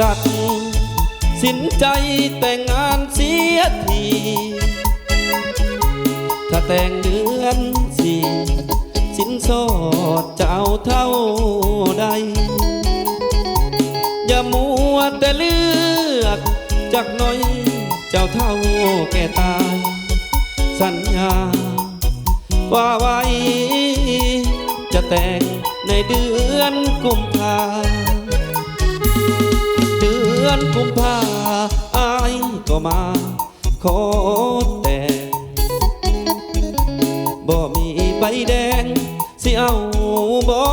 ຕັດສິນໃຈແຕ່ງງານເສຍທີ ຖ້າແຕ່ງເດືອນສີ່ ສິນສອດຈະເອົາເທົ່າໃດ? ຢ່າມົວແຕ່ເລືອກຈັກໜ້ອຍ ເຈົ້າເຖົ້າແກ່ຕາຍ ສັນຍາວ່າໄວ້ ຈະແຕ່ງໃນເດືອນກຸມພາ ເດືອນກຸມພາ ອ້າຍກໍມາຂໍແຕ່ງ ບໍ່ມີໃບແດງ ຊິເອົາບໍ່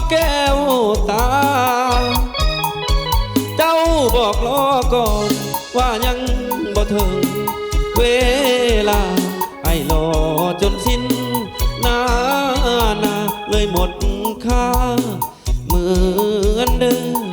ແກ້ວຕາ? ເຈົ້າບອກລໍກ່ອນວ່າຍັງບໍ່ເຖິງເວລາ ອ້າຍລໍຈົນສິ້ນໜ້ານາ ເລີຍໝົດຄ່າ ເໝືອນເດີ